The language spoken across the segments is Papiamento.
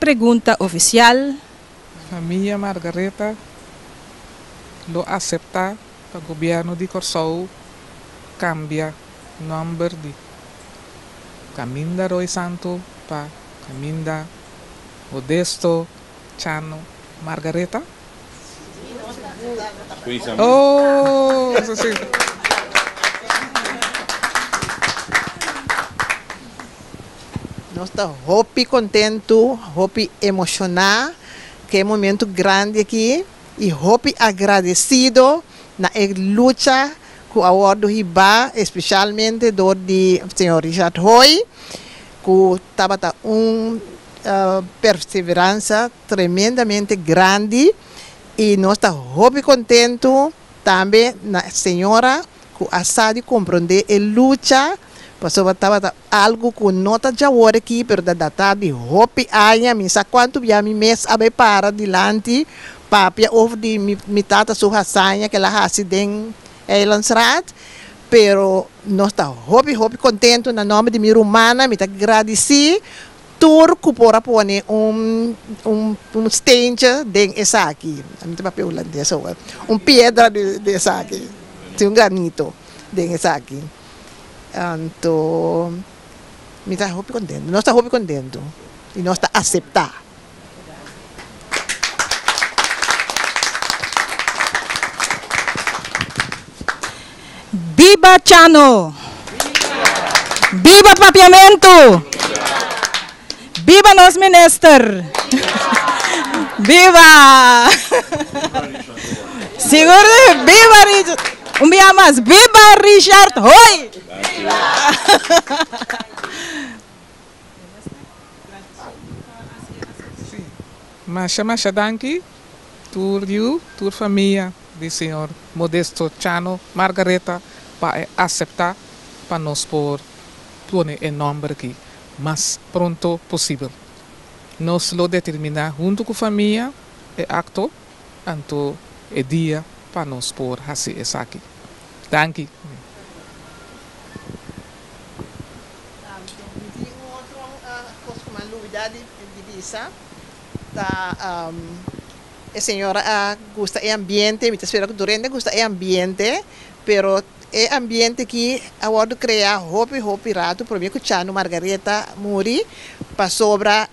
pregunta ofisial. Famia Margaretha lo aseptá pa gobièrnu di Kòrsou kambia nòmber di Kaminda Rooi Santu pa Kaminda Modesto Chano Margaretha? Oh, eso sí. Nos ta hopi kontentu, hopi emoshoná ku e momentu grandi aki i hopi agradesido na e lucha ku a wòrdu hibá espeshalmente dor di señor Richard Hooi ku tabata un perseveransa tremendamente grandi i nos ta hopi kontentu tambe na señora ku a sa di komprondé e lucha pasobra tabata algu ku no ta djawor aki pero ta data di hopi aña. Mi sa kuantu bia mi mes a bai para dilanti papia over di mi tata su hazaña ku el a hasi den Eilandsraad, pero nos ta hopi hopi kontentu. Na nòmber di mi rumannan mi ta gradisí Tur ku por a pone un un steentje den esaki, mi ta papia hulandes awor, un piedra den esaki, si un granito den esaki. Anto mi ta hopi kontentu, nos ta hopi kontentu i nos ta aseptá. Biba Chano! Biba Papiamentu! Biba nos minister! Biba! Sigur biba Richard! Un bia mas, biba Richard Hooi! Masha masha danki tur yu, tur famia di señor Modesto Chano Margaretha pa e aseptá pa nos por pone e nòmber aki mas pronto posibel. Nos lo determiná huntu ku famia e akto anto e dia pa nos por hasi esaki. Danki. Mi tin un otro kos ku mi a lubidá di bisa ta e señora a gusta e ambiente, mi ta spera ku tur hende gusta e ambiente, pero e ambiente aki a wòrdu kreá hopi hopi ratu promé ku Chano Margaretha muri, pasobra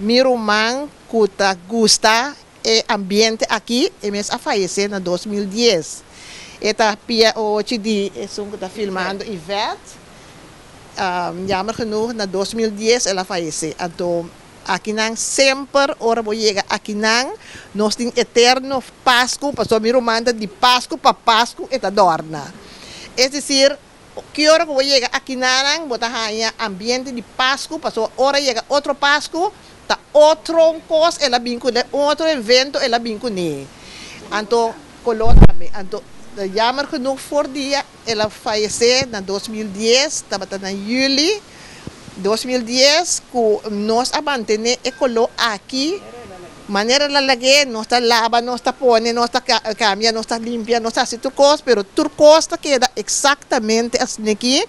mi ruman ku ta gusta e ambiente aki e mes a fayesé na 2010. E ta pia ochi di esun ku ta filmando Yvette, jammer genoeg na 2010 el a fayesé, anto Akinan semper ora bo yega akinan nos tin eterno Pasku, pasobra mi ruman ta di Pasku pa Pasku e ta dòrna. Es desir, ki ora ku bo yega akinanan bo ta haña ambiente di Pasku, pasobra ora yega otro Pasku ta otro kos el a bin kuné, un otro evento el a bin kuné. Anto koló tambe. Anto jammer genoeg for dia el a fayesé na 2010, tabata na yüli. 2010 ku nos a mantené e koló aki manera la lag'é, nos ta laba, nos ta pone, nos ta kambia, nos ta limpia, nos ta hasi tur kos, pero tur kos ta keda eksaktamente asin'aki,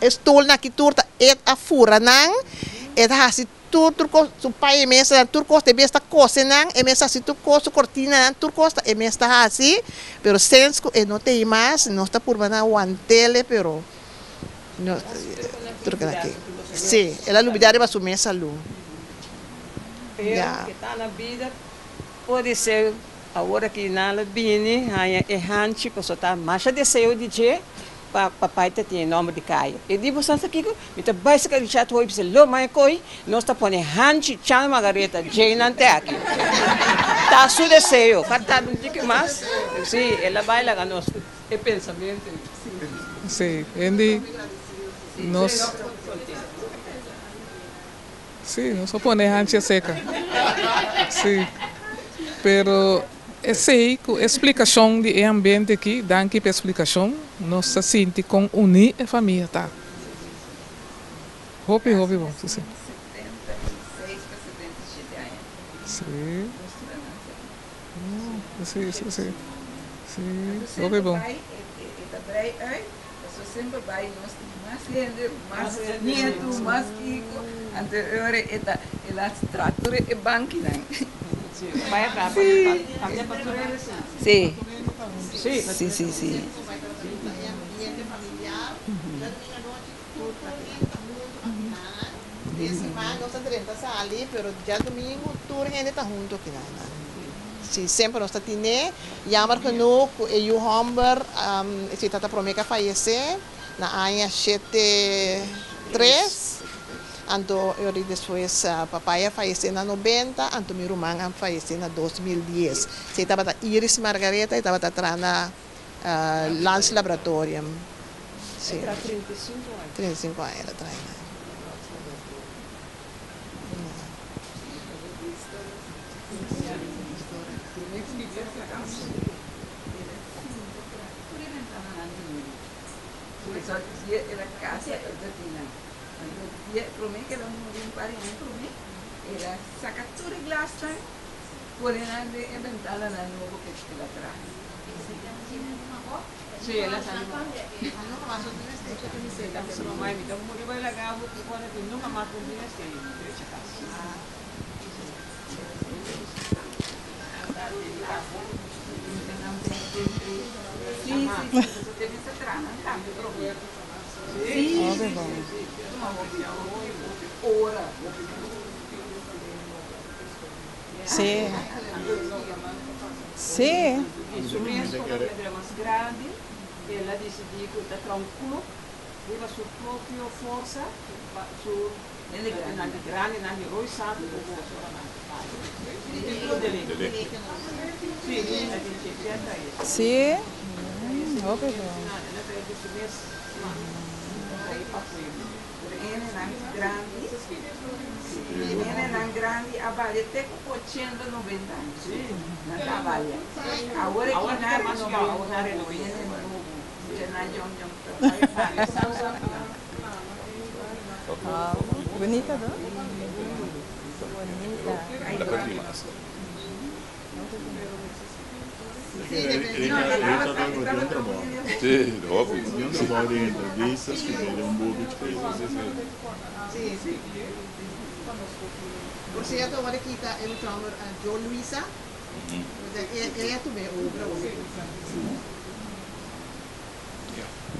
e stulnan aki tur ta e a fura nan, e ta hasi tur tur kos, su pai e mes ta tur kos, e mes ta kose nan, e mes ta hasi tur kos, su kortinanan, tur kos ta e mes ta hasi, pero sens ku e no t'ei mas, nos ta purba nan want'el, pero. No, tur keda aki. Sí, el a lubidá riba su mes salú. Pero Ya. ke ta na bida pode ser awor aki nan lo bini haña e hanchi pasobra ta masha deseo di dje pa papai ta tin e nomber di kaya. E di boso sa kiko? Mi ta bai saka Richard hoy bisa lo mai koi nos ta pone hanchi Chan Margareta djei nan te aki. Ta su deseo. Falta un tiki mas. Sí, el a bai laga nos ku e pensamentu. Sí, hende nos Sí, nos a pone hanchi aserka. Sí. Pero esei ku e splikashon di e ambiente aki, danki pa e splikashon, nos ta sinti kon uní e famia ta. Hopi, hopi bon, sí, sí. Sí. Sí, sí, sí. Sí, hopi bon. Paso semper bai nos tin mas hende, mas nietu, mas kiko, anto e ora e ta e la tra tur e bankinan. Sí. Sí, sí, sí. Sí, semper nos ta tine. Jammer genoeg ku e yu hòmber si tata promé ku a fayesé na aña shete tres, anto e ora di despues papai a fayesé na nobenta, anto mi ruman a fayesé na 2010. Si tabata Iris Margaretha, e tabata traha na Landslaboratorium. Sí. 35 aña el a traha einan. Sí. Sí. Sí. Hopi bon. Bunita no? Bunita. Sí, hopi. Un trabou di entrevista, skirbi un buki chikitu. Sí, sí. Por cierto, awor aki ta e muchacho Joe Luisa. E a tuma e obra hopi.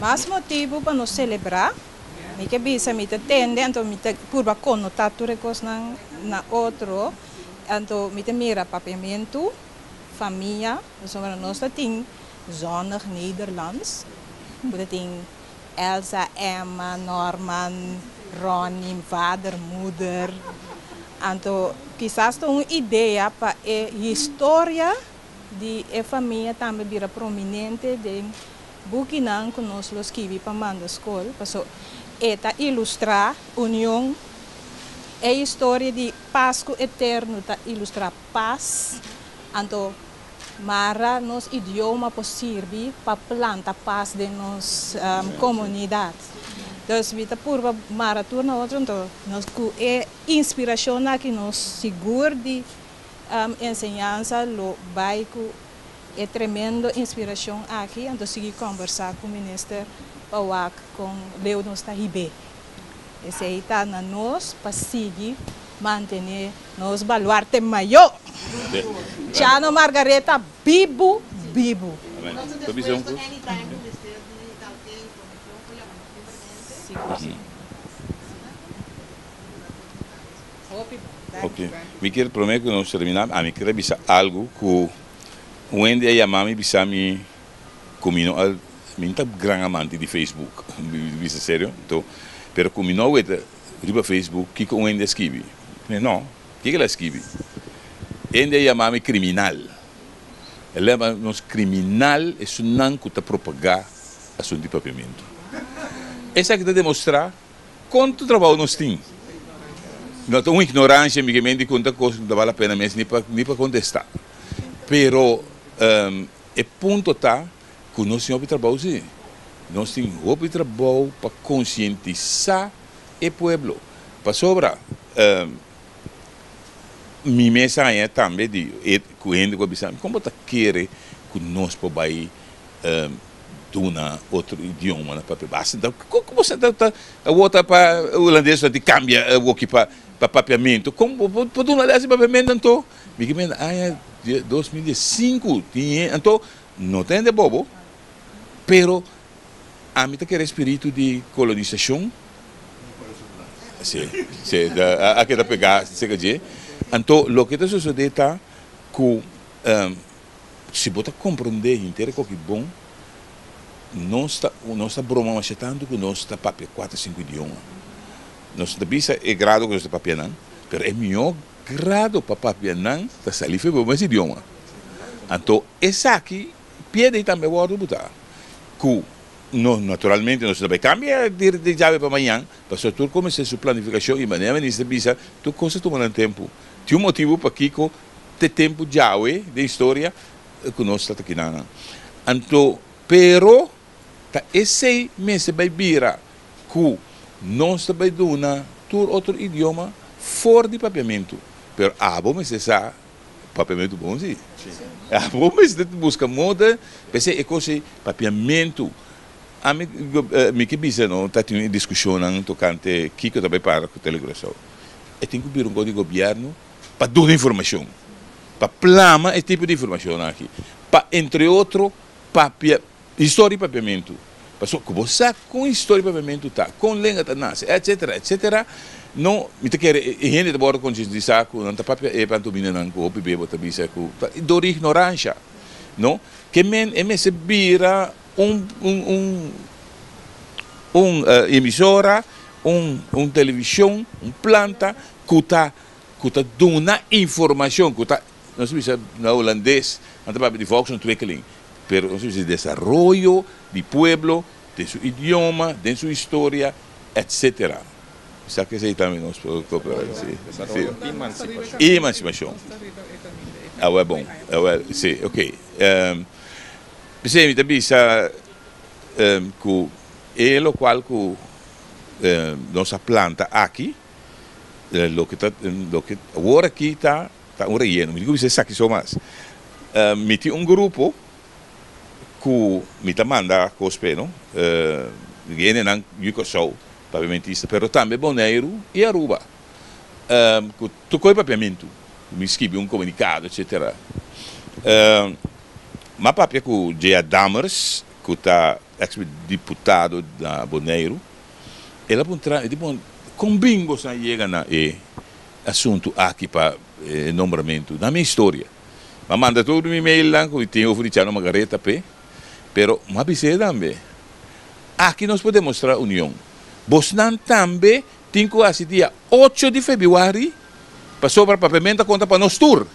Mas motibu pa nos selebrá. Mi ke bisa mi ta tende anto mi ta purba konotá tur e kosnan na otro. Anto mi ta mira papiamentu, famia, pasobra nos ta tin zonnig Nederlands, ku ta tin Elsa, Emma, Norman, Ronnie, vader, moeder. Anto kisas ta un idea pa e historia di e famia tambe bira prominente den bukinan ku nos lo skibi pa manda skol, paso e ta ilustrá union, e historia di Pasku Eterno ta ilustrá pas, anto mara nos idioma por sirbi pa planta pas den nos komunidat. Dus mi ta purba mara tur na otro, anto nos ku e inspirashon aki nos sigur di enseñansa lo bai ku e tremendo inspirashon aki, anto sigui kòmbersá ku minister pa wak kon leu nos ta hib'é. Esei ta na nos pa sigui mantené nos baluarte mayó. Chano Margaretha bibu bibu. Ok, mi kier prome ku nos terminá, ami kier a bisa algu ku un hende a yama mi bisa mi ku mi no a, mi no ta gran amante di Facebook, mi bisa serio, anto, pero ku mi no a weta riba Facebook kiko un hende a skibi. Mi no, kiko el a skibi? Hende a yama mi kriminal. El a yama nos kriminal esunnan ku ta propagá asuntu di papiamentu. Esaki ta demostrá Kontu trabou nos tin? No ta un ignorancia mi ke men di konta kos no ta bal la pena mes ni pa ni pa kontesta. Pero e punto ta ku nos tin hopi trabou si. Nos tin hopi trabou pa konsientisa e pueblo. Pasobra mi mes haña tambe di e ku hende ku a bisa mi kon bo ta kere ku nos por bai. duna otro idioma na papia basta ta kon ku boso ta ta awor ta pa hulandes ta di kambia awoki pa pa papiamentu kon bo por duna les di papiamentu anto mi ke menda aña 2005 tin anto no ta hende bobo pero ami ta kere spiritu di kolonisashon si si a keda pegá serka dje anto loke ta sosodé ta ku Si bo ta komprondé henter e koki bon, nos ta nos ta broma masha tantu ku nos ta papia kuater sinku idioma. Nos no ta bisa e grado ku nos ta papia nan, pero e mihó grado pa papia nan ta sali for bo mes idioma. Anto esaki piedra ei tambe wòrdu butá ku no naturalmente nos no ta bai kambia di di djawe pa mañan, pasobra tur kuminsá su planifikashon i manera minister bisa tur kos ta tuma nan tempu. Tin un motibu pakiko Te tempu djawe den historia ku nos ta taki nan. Anto, pero ta esei mester bai bira ku nos ta bai duna tur otro idioma for di papiamentu. Pero abo mester sa papiamentu bon si. Abo mester buska moda p'esei e kos ei papiamentu. Ami mi ke bisa no ta tin diskushonnan tokante kiko ta bai para ku Tele Curaçao. E tin ku bira un kos di gobièrnu. pa duna informacion, pa plama e tipo di informacionnan aki, pa entre otro papia historia di papiamentu, pasobra cu bo sa con historia di papiamentu ta, con lenga ta nace, etcetera, etcetera, no, mi ta kere e hende ta worde concientisa cu nan ta papia e pantominanan cu hopi bes bo ta bisa cu ta dor di ignorancia, no, ke men e mester bira un un un un emisora, un un television, un planta cu ta ku ta duna informashon, ku ta, nos ta bisa na hulandes, nan ta papia di volksontwikkeling, pero nos ta bisa desaroyo di pueblo den su idioma, den su historia, etcetera. Sa ku esei tambe nos por kopera, si. Desaroyo i emansipashon. I emansipashon. Awel bon, awel, si, ok. P'esei mi ta bisa ku e lokual ku nos a planta aki, Loke ta loke awor aki ta ta un relleno. Mi tin ku bisa esaki so mas. Mi tin un grupo ku mi ta manda kos p'e no. Hendenan yu Kòrsou papiamentista pero tambe Boneiru i Aruba ku tur kos di papiamentu. Mi skibi un komunikado etsetera. Mi a papia ku J.A. Dammers ku ta eks diputado na Boneiru. El a puntra, e di, Bon, kon bin boso a yega na e asuntu aki pa e nombramentu? Na mi historia. Mi a manda tur mi mailnan ku mi tin over di Chano Margaretha p'e, pero mi a bis'é tambe, Aki nos por demostrá union. Bosnan tambe tin ku hasi dia ocho di febrüari, pasobra papiamentu a konta pa nos tur,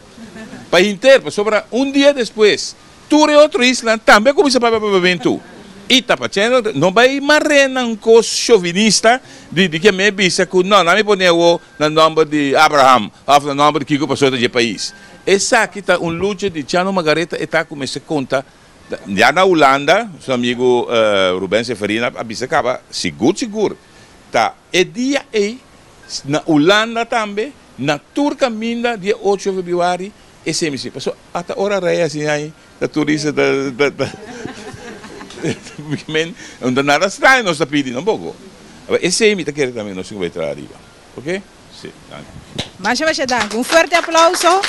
pa hinter, pasobra un dia despues Tur e otro islanan tambe a kuminsá papia papiamentu. I ta pa chendo no bai mar'é nan kos shovinista di di ke mi bisa ku no, nan mi pone awo na nòmber di Abraham òf na nòmber di kiko pasó ta dje pais. Esaki ta un lucha di Chano Margaretha e ta kuminsá konta ya na Hulanda su amigu Ruben Seferina a bisa kaba sigur sigur ta e dia ei na Hulanda tambe na tur kaminda dia ocho febrüari Esei mi si paso ata ora rei asi ai ta turista ta ta ta men no ta nada straño nos ta pidi tampoco esei mi ta kere tambe nos tin ku bai traha ariba ok si danki. Masha masha danki un fuerte aplauso.